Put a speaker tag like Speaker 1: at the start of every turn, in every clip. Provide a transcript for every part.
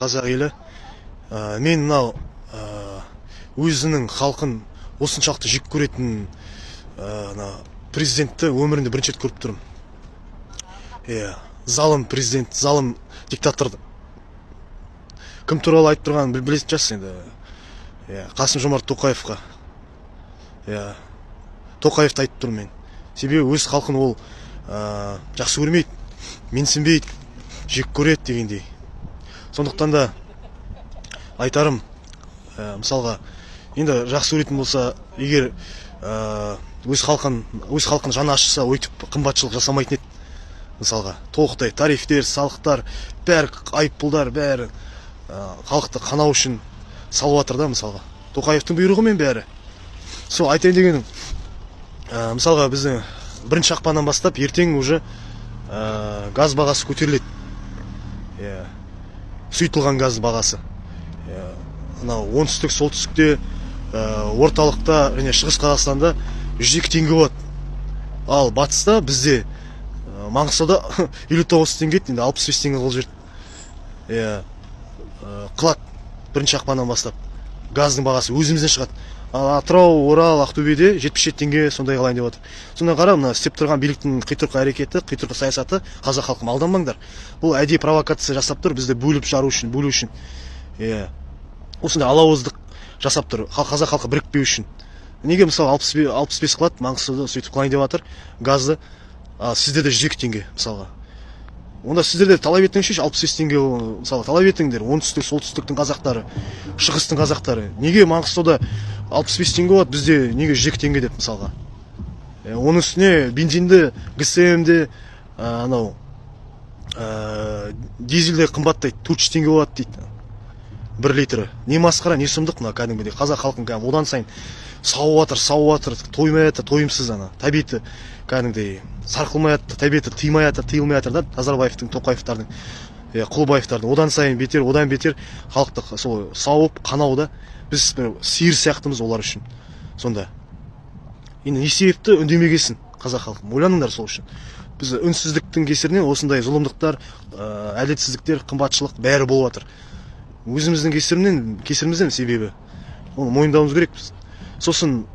Speaker 1: Қазақ елі, мен мынау өзінің халқын осыншалықты жек көретін ана президентті өмірімде бірінші рет көріп тұрмын. Иә, залым президент, залым диктаторды. Кім туралы айтып тұрғанын білетін шығарсыз енді. Иә, Қасым Жомарт Тоқаевқа. Иә, Тоқаевты айтып тұрмын мен. Себебі өз халқын ол жақсы көрмейді, менсінбейді, жек көреді дегендей. Сондықтан да айтарым, мысалға, енді жақсы көретін болса, егер өз халқын жаны ашыса, өйтіп қымбатшылық жасамайтын еді. Мысалға, толықтай тарифтер, салықтар, бәрі, айыппұлдар, бәрі халықты қанау үшін салып жатыр да, мысалға. Тоқаевтың бұйрығымен бәрі. Сол айтайын дегенім, мысалға, біздің 1 ақпаннан бастап, ертең уже газ бағасы көтеріледі. Иә, сұйытылған газ бағасы. Иә, анау оңтүстік, солтүстікте, орталықта және Шығыс Қазақстанда 102 теңге болады. Ал батыста, бізде, Маңғыстауда 59 теңге еді, енді 65 теңге қылып жіберді. Иә, қылады 1 ақпаннан бастап газдың бағасы, өзімізден шығады. Ал Атырау, Орал, Ақтөбеде 77 теңге сондай қылайын деп отыр. Сонда қара, мына істеп тұрған биліктің қитұрқы әрекеті, қитұрқы саясаты. Қазақ халқым, алданбаңдар, бұл әдейі провокация жасап тұр бізді бөліп жару үшін, бөлу үшін. Иә, осындай алауыздық жасап тұр қазақ халқы бірікпеу үшін. Неге, мысалы, 65 қылады Маңғыстауда, сөйтіп қылайын деп жатыр газды, а сіздерде 102 теңге, мысалға? Онда сіздер де талап етіңізші 65 теңге, мысалы, талап етіңдер. Оңтүстік, солтүстіктің қазақтары, шығыстың қазақтары, неге Маңғыстауда 65 теңге болады, бізде неге 102 теңге деп, мысалға. Оның үстіне бензинді, ГСМ-де, анау дизель де қымбаттайды, 400 теңге болады дейді бір литрі. Не масқара, не сұмдық мына? Кәдімгідей қазақ халқын кәдімгі одан сайын сауып жатыр, сауып жатыр, тоймай жатыр, тойымсыз. Ана тәбеті кәдімгідей сарқылмай жатыр, тәбеті тыймай жатыр, тыйылмай жатыр да Назарбаевтың, Тоқаевтардың, иә, Құлбаевтардың. Одан сайын бетер, одан бетер халықты сол сауып қанауда. Біз бір сиыр сияқтымыз олар үшін. Сонда енді не себепті үндемегесін, қазақ халқы, ойланыңдар. Сол үшін біз үнсіздіктің кесірінен осындай зұлымдықтар, әділетсіздіктер, қымбатшылық, бәрі болып жатыр өзіміздің кесірінен, кесірімізден. Себебі оны мойындауымыз керекпіз. Сосын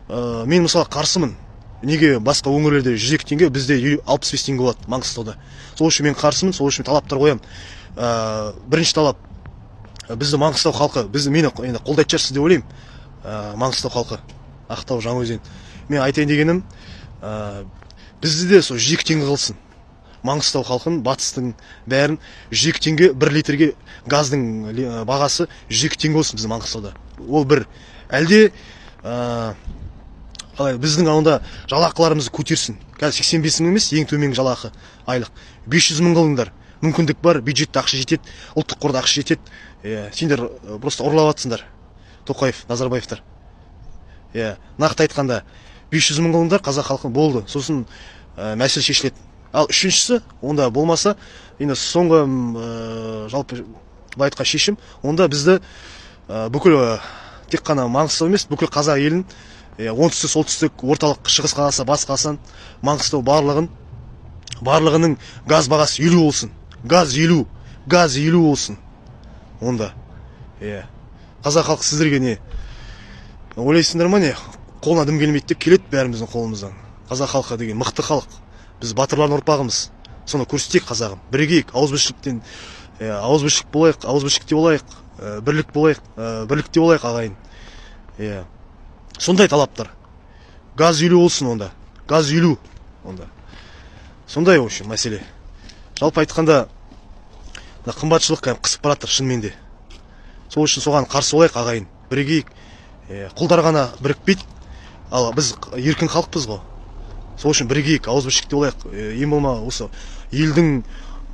Speaker 1: мен, мысалы, қарсымын. Неге басқа өңірлерде 102 теңге, бізде 65 теңге болады Маңғыстауда? Сол үшін мен қарсымын, сол үшін талаптар қоямын. Бірінші талап: бізді Маңғыстау халқы, бізді, мені енді қолдайтын шығарсыз деп ойлаймын, Маңғыстау халқы, Ақтау, Жаңаөзен. Мен айтайын дегенім, бізді де сол 102 теңге қылсын, Маңғыстау халқын, батыстың бәрін. 102 теңге бір литрге газдың бағасы 102 теңге болсын біздің Маңғыстауда. Ол бір. Әлде қалай, біздің онда жалақыларымызды көтерсін. Қазір 85 мың емес, ең төменгі жалақы айлық 500 мың қылыңдар. Мүмкіндік бар, бюджетте ақша жетеді, ұлттық қорда ақша жетеді. Иә, сендер просто ұрлап жатсыңдар, Тоқаев, Назарбаевтар. Иә, нақты айтқанда, 500 мың қылыңдар қазақ халқын, болды. Сосын мәселе шешіледі. Ал үшіншісі, онда болмаса, енді соңғы, жалпы былай айтқан шешім, онда бізді бүкіл, тек қана Маңғыстау емес, бүкіл қазақ елін, оңтүстік, солтүстік, орталық, Шығыс Қазақстан, Батыс Қазақстан, Маңғыстау, барлығының газ бағасы 50 болсын. Газ 50, газ 50 болсын онда. Иә, қазақ халқы, сіздерге не ойлайсыңдар ма, не, қолына дым келмейді деп? Келеді бәріміздің қолымыздан. Қазақ халқы деген мықты халық, біз батырлардың ұрпағымыз, соны көрсетейік. Қазағым, бірігейік, ауызбіршіліктен, ауызбіршілік болайық, ауызбіршілікте болайық, бірлік болайық, бірлікте болайық, ағайын. Иә, сондай талаптар. Газ 50 болсын онда, газ 50 онда. Сондай, в общем, мәселе. Жалпы айтқанда, мына қымбатшылық кәдімгі қысып бара жатыр шынымен де. Сол үшін соған қарсы болайық, ағайын, бірігейік. Құлдар ғана бірікпейді, ал біз еркін халықпыз ғой. Сол үшін бірігейік, ауызбіршілікте болайық. Ең болма осы елдің,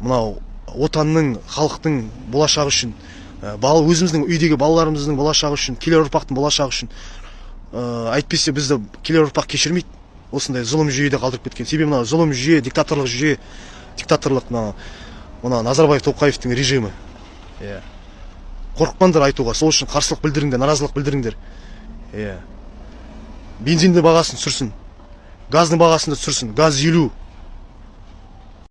Speaker 1: мынау отанның, халықтың болашағы үшін, өзіміздің үйдегі балаларымыздың болашағы үшін, келер ұрпақтың болашағы үшін. Әйтпесе бізді келер ұрпақ кешірмейді осындай зұлым жүйеде қалдырып кеткен. Себебі мынау зұлым жүйе, диктаторлық жүйе, диктаторлық мына Назарбаев, Тоқаевтың режимі. Иә, қорықпаңдар айтуға. Сол үшін қарсылық білдіріңдер, наразылық білдіріңдер. Иә, бензиндің бағасын түсірсін, газдың бағасын да түсірсін, газ 50.